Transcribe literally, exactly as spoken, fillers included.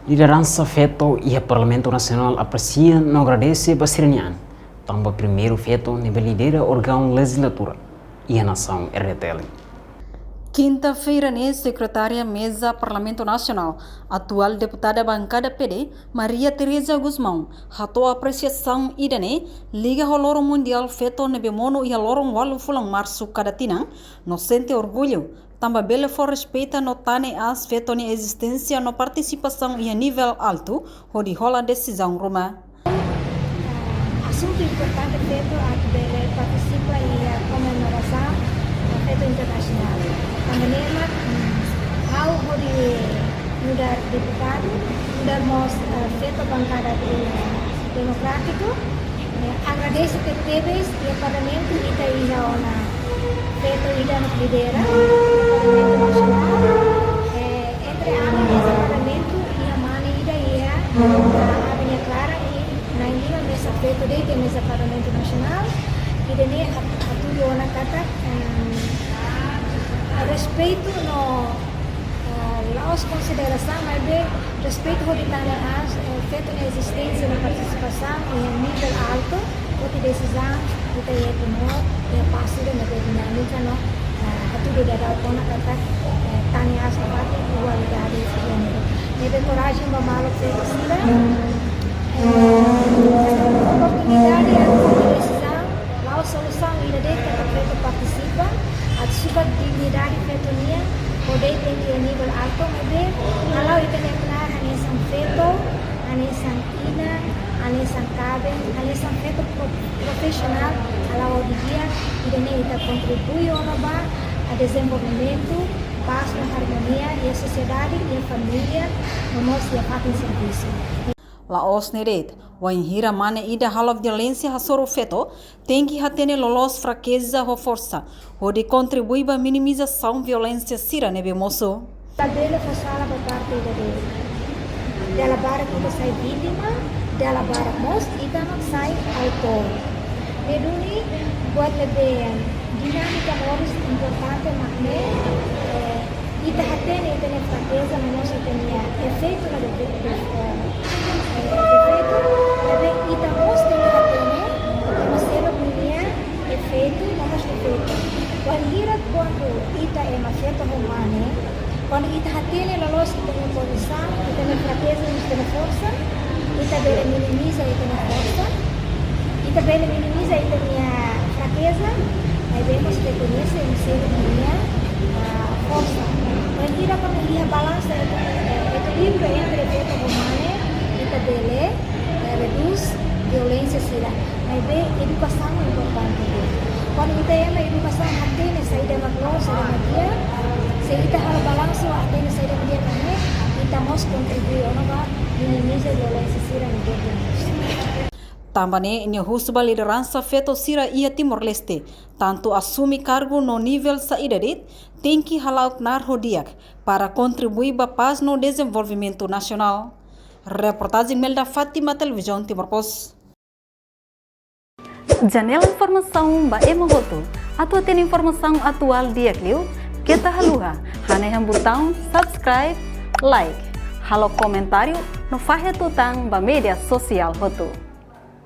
Lideransa feto iha Parlamentu Nasionál apresia no agradese ba sira-nia an, tanba primeiru feto ne'ebé lidera órgaun lejizlatura iha nasaun R D T L. Kinta-feira ne'e, Sekretária Meza Parlamentu Nasionál, atuál deputada bankada P D, Maria Teresa Gusmão, hato'o apresiasaun ida-ne'e liga ho loron mundiál feto ne'ebé monu iha loron ualu fulan Marsu kada tinan, no sente orgullu tanba bele fó respeita no tane aas feto nia ezisténsia no partisipasaun iha nivel altu hodi hola desizaun ruma. Ah, asuntu importante feto atu bele partisipa iha komemorasaun feto internasionál. Tanba ne'e mak, mm, ha'u hodi nu'udar deputadu, nu'udar mós, ah, feto bankada de-, demokrátiku, eh, agradese tebetebes iha Parlamentu ita iha ona feto ida ne'ebé lidera Parlamentu Nasionál. Eh, entre ami meza Parlamentu iha mane ida iha, ah, ami-nia klaran i na'in-lima mesak feto de'it iha meza Parlamentu Nasionál. Ida-ne'e hat-, hatudu ona katak, em, respeitu no, ah, la'ós konsiderasaun, maibé respeitu hodi tane aas, eh, feto nia ezisténsia no partisipasaun iha nivel altu, hodi desizaun ita iha Timor, iha pás ida ne'ebé dinámika no, eh, hatudu daudaun ona katak, eh, tane aas nafatin igualdade de jéneru. Ne'ebé korajen ba maluk feto sira, eh, oportunidade atu hodi desizaun, la'ós solusaun ida de'it katak feto partisipa, atu sukat dignidade feto nian, hodi tenke iha nivel altu, maibé hala'o ita-nia knaar hanesan feto, hanesan inan, hanesan kaben, hanesan feto pro-, profisionál, hala'o di'ak, ida-ne'e ita kontribui ona ba, ah, dezenvolvimentu, pás no armonia iha sosiedade, iha família, no mós iha fatin servisu. La'ós ne'e de'it, wainhira mane ida halo violénsia hasoru feto, tenke hatene loloos frakeza ho forsa, hodi kontribui ba minimizasaun violénsia sira ne'ebé mosu. Labele fó sala ba parte ida de'it. Dala barak ita sai vítima, dala barak mós ita mak sai autór. Ne'e duni buat ne'ebé dinámika moris importante mak ne'e, eh, ita hatene ita-nia frakeza, no mós ita-nia efeitu no defe-, defe-, eh, eh, defeitu, maibé ita mós tenke hatene ita mós seluk ninia efeitu, no mós defeitu. Wainhira kuandu ita ema feto ho mane, kuandu ita hatene loloos ita-nia pozisaun, ita-nia frakeza, ita-nia forsa, ita bele minimiza ita-nia forsa, ita bele minimiza ita-nia frakeza, maibé mós rekoñese ema seluk ninia, ah, forsa. Wainhira kuandu iha balansa, eh, ekilíbriu entre feto ho mane, ita bele, eh, redús violénsia sira. Maibé edukasaun importante. Kuandu ita ema edukasaun hatene saida mak loos, saida mak di'ak, se ita halo balansu hatene saida mak di'ak ka lae, ita mós kontribui ona ba minimiza violénsia sira ne'ebé mosu. Tanba ne'e nia husu ba lideransa feto sira iha Timor-Leste, tantu asume kargu no nivel saida de'it, tenke hala'o knaar ho di'ak para kontribui ba pás no dezenvolvimentu nasionál. Reportajen Melda Fátima, Televizaun Timor Post. Janela informasaun ba ema hotu. Atu hatene informasaun atuál di'ak liu, keta haluha hanehan butaun subscribe, like, halo komentáriu no fahe tutan ba média sosiál hotu.